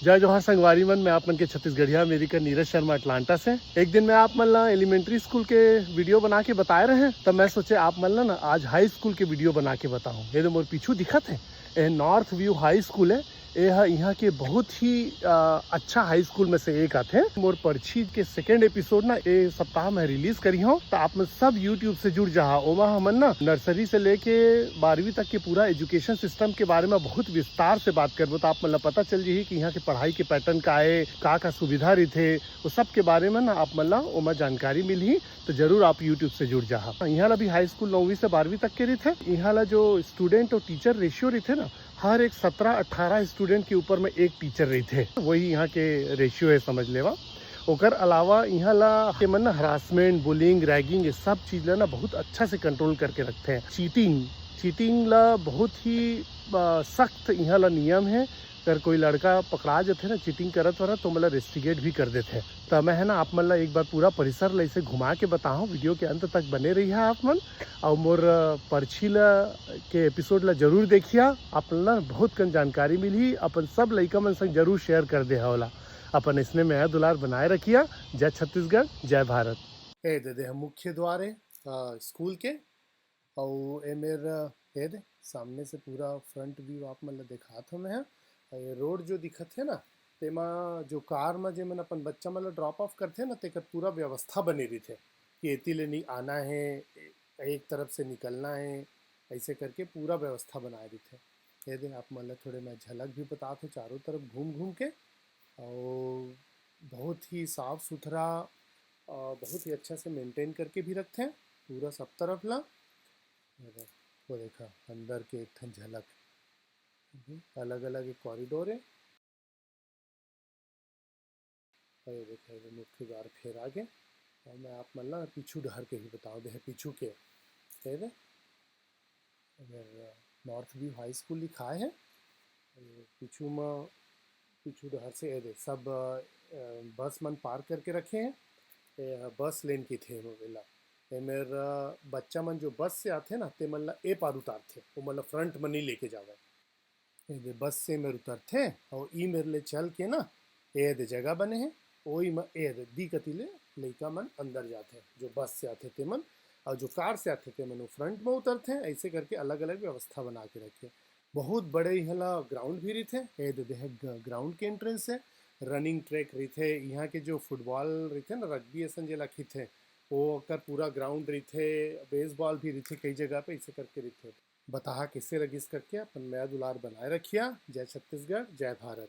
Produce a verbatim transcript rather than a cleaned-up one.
जय जोहार संगवारी मन, मैं आप मन के छत्तीसगढ़िया अमेरिकन नीरज शर्मा अटलांटा से। एक दिन मैं आप मन ला एलिमेंट्री स्कूल के वीडियो बना के बताए रहे, तब मैं सोचे आप मन ला ना आज हाई स्कूल के वीडियो बना के बताऊं। ये जो मोर पीछू दिखत है, ये नॉर्थ व्यू हाई स्कूल है। ये ह इहाँ के बहुत ही अ, अच्छा हाई स्कूल में से एक आथे। मोर पर्ची के सेकंड एपिसोड ना ए सप्ताह में रिलीज करी हूँ, तो आप मन सब यूट्यूब से जुड़ जाहा। ओमा हमन ना नर्सरी से लेके बारहवीं तक के पूरा एजुकेशन सिस्टम के बारे में बहुत विस्तार से बात करबो, तो आप मन ला पता चल जही कि यहाँ के पढ़ाई के पैटर्न का है, का का सुविधा रहिथे, वो सब के बारे में ना आप मन ला ओमा जानकारी मिलही। तो जरूर आप यूट्यूब से जुड़ जाहा। यहाँ ला भी हाई स्कूल नौवीं से बारहवीं तक के रहिथे। यहाँ ला जो स्टूडेंट और टीचर रेशियो रहिथे ना, हर एक सत्रह अठारह स्टूडेंट के ऊपर में एक टीचर रहिथे, वही यहाँ के रेशियो है, समझ लेवा। ओकर अलावा यहाँ ला के मन हरासमेंट, बुलिंग, रैगिंग, ये सब चीज ला ना बहुत अच्छा से कंट्रोल करके रखते हैं। चीटिंग, चीटिंग ला बहुत ही अ, सख्त यहाँ ला नियम है। अगर कोई लड़का पकड़ा जाथे ना चीटिंग करत वरत, तो मतलब रेस्टिगेट भी कर देथे। तो मैं है ना आप मन ला एक बार पूरा परिसर ला इसे घुमा के बताहूँ, वीडियो के अंत तक बने रही है आप मन। और मोर अ, पर्ची ला के एपिसोड ला जरूर देखिया, आप मन ला बहुत कन जानकारी मिलही। अपन सब लइका मन संग जरूर शेयर कर दे हवला। अपन इसने मया दुलार बनाए रखिया। जय छत्तीसगढ़, जय भारत। ए दे दे हम मुख्य द्वार है अ, स्कूल के। अउ ए मेर ए दे सामने से पूरा फ्रंट व्यू आप मन ला देखात हव मैं ह। अउ ये रोड जो दिखत हे ना, तेमा जो कार म जेमन अपन बच्चा मन ला ड्रॉप ऑफ करथे ना, तेकर पूरा व्यवस्था बने रहिथे कि एती ले नी आना हे, एक तरफ से निकलना हे, ऐसे करके पूरा व्यवस्था बनाए रहिथे। ये दे आप मन ला थोड़े मैं झलक भी बतात हव चारों तरफ घूम घूम के। अउ बहुत ही साफ सुथरा, अ, बहुत ही अच्छा से मेंटेन करके भी रखथे पूरा सब तरफ ला। वो देखा अंदर के एक ठन झलक, अलग-अलग एक कॉरिडोर है। अउ ये देखा, ये मुख्य द्वार फेर आगे। अउ मैं आप मन ला पीछू डहर के भी बताओ दे, पीछू के, ये दे, अगर नॉर्थ व्यू हाई स्कूल लिखाए है, अउ पीछू म, पीछू डहर से ये दे, सब अ, बस मन पार्क करके रखे हैं। ये ह बस लेन की थे एला। ए मेर अ, बच्चा मन जो बस से आथे ना, ते मन ला ए पार उतारथे, वो मन ला फ्रंट म नहीं लेके जावे। ए दे बस से मेर उतरथे अउ ई मेर ले चल के ना, ए दे जगह बने हे, ओई म ए दे दी कती ले लइका मन अंदर जाथे, जो बस से आथे ते मन, अउ जो कार से आथे ते मन वो फ्रंट म उतरथे। ऐसे करके अलग-अलग व्यवस्था बना के रखे। बहुत बड़े इहाँ ला ग्राउंड भी रहिथे, ए दे देह ग-, ग्राउंड के एंट्रेंस है, रनिंग ट्रैक रहिथे, इहाँ के जो फुटबॉल रहिथे ना, रग्बी असन जेला खिथे, वो ओकर पूरा ग्राउंड रहिथे, बेसबॉल भी रहिथे कई जगह पे, ऐसे करके रहिथे। बताहा कैसे लगिस करके अपन मया दुलार बनाए रखिया। जय छत्तीसगढ़, जय भारत।